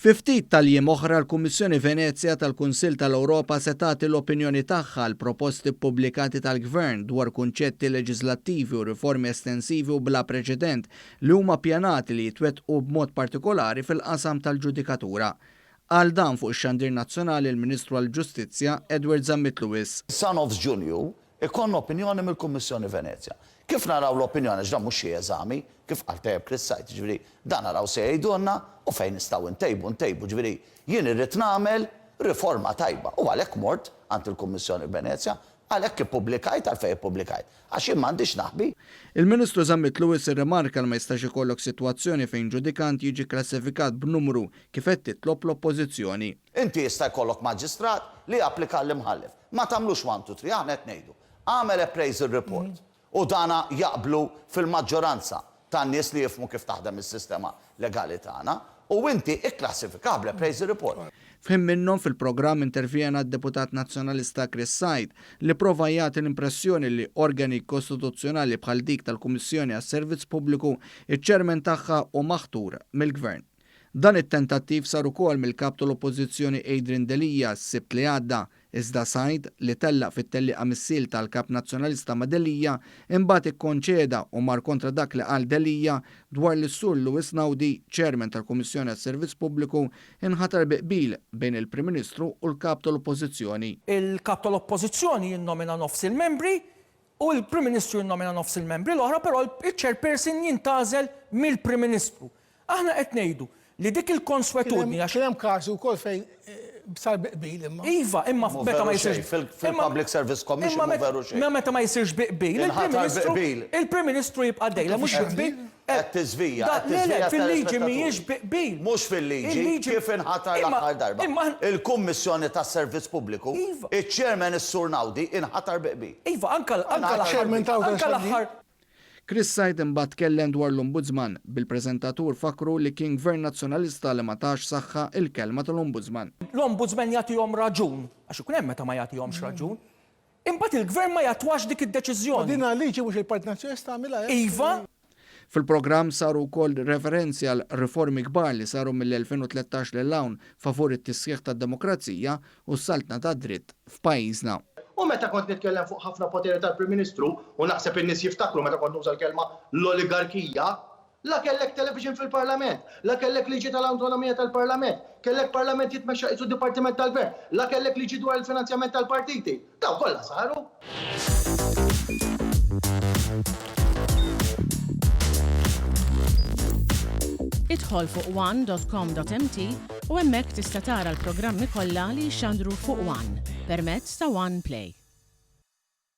Fi ftit tal-jiem oħra l-Kummissjoni Venezja tal-Kunsill tal-Ewropa se tagħti l-opinjoni tagħha għall-proposti ppubblikati tal-Gvern dwar kunċetti leġiżlattivi u riformi estensivi u bla preċedent li huma ppjanati li jitwettqu b'mod partikolari fil-qasam tal-ġudikatura. Qal dan fuq ix-xandir nazzjonali l-Ministru għall-Ġustizzja Edward Zammit Lewis. Sa nofs Ġunju Ikollna opinjoni mill-Kummissjoni Venezja. Kif naraw l-opinjoni, għax dan mhux xi eżami, kif qal tajjeb Chris Said, jiġifieri dan naraw se jgħidulna u fejn nistgħu ntejbu, ntejbu. Jiġifieri jien irrid nagħmel riforma tajba u għalhekk mort għand il-Kummissjoni Venezja, għalhekk ippubblikajt għalfejn ippubblikajt. Għax jien m'għandix naħbi. Il-Ministru Zammit Lewis irrimarka li ma jistax ikollok sitwazzjoni fejn ġudikant jiġi kklassifikat b'numru kif qed titlob l-Oppożizzjoni. Inti jista' jkollok maġistrat li japplika għall-imħallef. Ma tagħmlux one, two, three, aħna qed ngħidu, agħmel appraisal report u dana jaqblu fil-maġġoranza tan-nies li jifhmu kif taħdem is-sistema legali tagħna u inti ikklassifikah bl-appraisal report. F'ħin minnhom fil-programm intervjena d-Deputat Nazzjonalista Chris Said li prova jagħti l-impressjoni li organi kostituzzjonali bħal dik tal-Kummissjoni għas-Servizz Pubbliku, iċ-Chairman tagħha hu maħtur mill-Gvern. Dan it-tentattiv sar ukoll mill-Kap tal-Oppożizzjoni Adrian Delia s-Sibt li għadda, iżda Said, li tellaq fit-tellieqa missielta għall-Kap Nazzjonalista ma' Delia, imbagħad ikkonċeda u mar kontra dak li qal Delia dwar li s-Sur Louis Naudi, Chairman tal-Kummissjoni għas-Servizz Pubbliku, inħatar bi qbil bejn il-Prim Ministru u l-Kap tal-Oppożizzjoni. Il-Kap tal-Oppożizzjoni jinnomina nofs il-membri U l-Prim Ministru jinnomina nofs il-membri l-oħra, però l-chairperson jintgħażel mill-Prim Ministru. Aħna qed ngħidu li dik il-konswetudni għax. Kien hemm każi wkoll fejn sar bi qbil imma. Iva, imma meta ma jsirx. Fil-Public Service Commission mhu veru xejn. Imma meta ma jsirx bi qbil, il-Prim Ministru jibqa' għaddej. Le mhux bi qbil. Qed tiżvija, qed tiżvija. Le, le, fil-liġi mhijiex bi qbil. Mhux fil-liġi, kif inħatar l-aħħar darba. Il-Kummissjoni tas-Servizz Pubbliku, iċ-Chairman is-Sur Naudi inħatar bi qbil. Iva, anke l-aħħar. Chris Said imbagħad tkellem dwar l-Ombudsman, bil-preżentatur fakkru li kien Gvern Nazzjonalista li ma tax saħħa il-kelma tal-Ombudsman. L-Ombudsman jagħtihom raġun, għax ikun hemm meta ma jagħtihomx raġun. Imbagħad il-Gvern ma jattwax dik id-deċiżjoni. Ma din liġi mhux il-Partit Nazzjonalista għamilha hekk? Iva. Fil-programm saru wkoll referenzi għal riformi kbar li saru mill-2013 lil hawn favur it-tisħiħ tad-demokrazija u s-saltna tad-dritt f'pajjiżna. U meta kont nitkellem fuq ħafna poteri tal-Prim Ministru, u naħseb in-nies jiftakru meta kont nuża l-kelma l-oligarkija, La kellek television fil-Parlament, la kellek liġi tal-awtonomija tal-Parlament, kellek Parlament jitmexxa qisu dipartiment tal-Gvern, la kellek liġi dwar il-finanzjament tal-partiti. Dawn kollha saru. Idħol fuq one dot com dot mt u hemmhekk tista' tara l-programmi kollha li jixxandru fuq one permezz ta' One Play.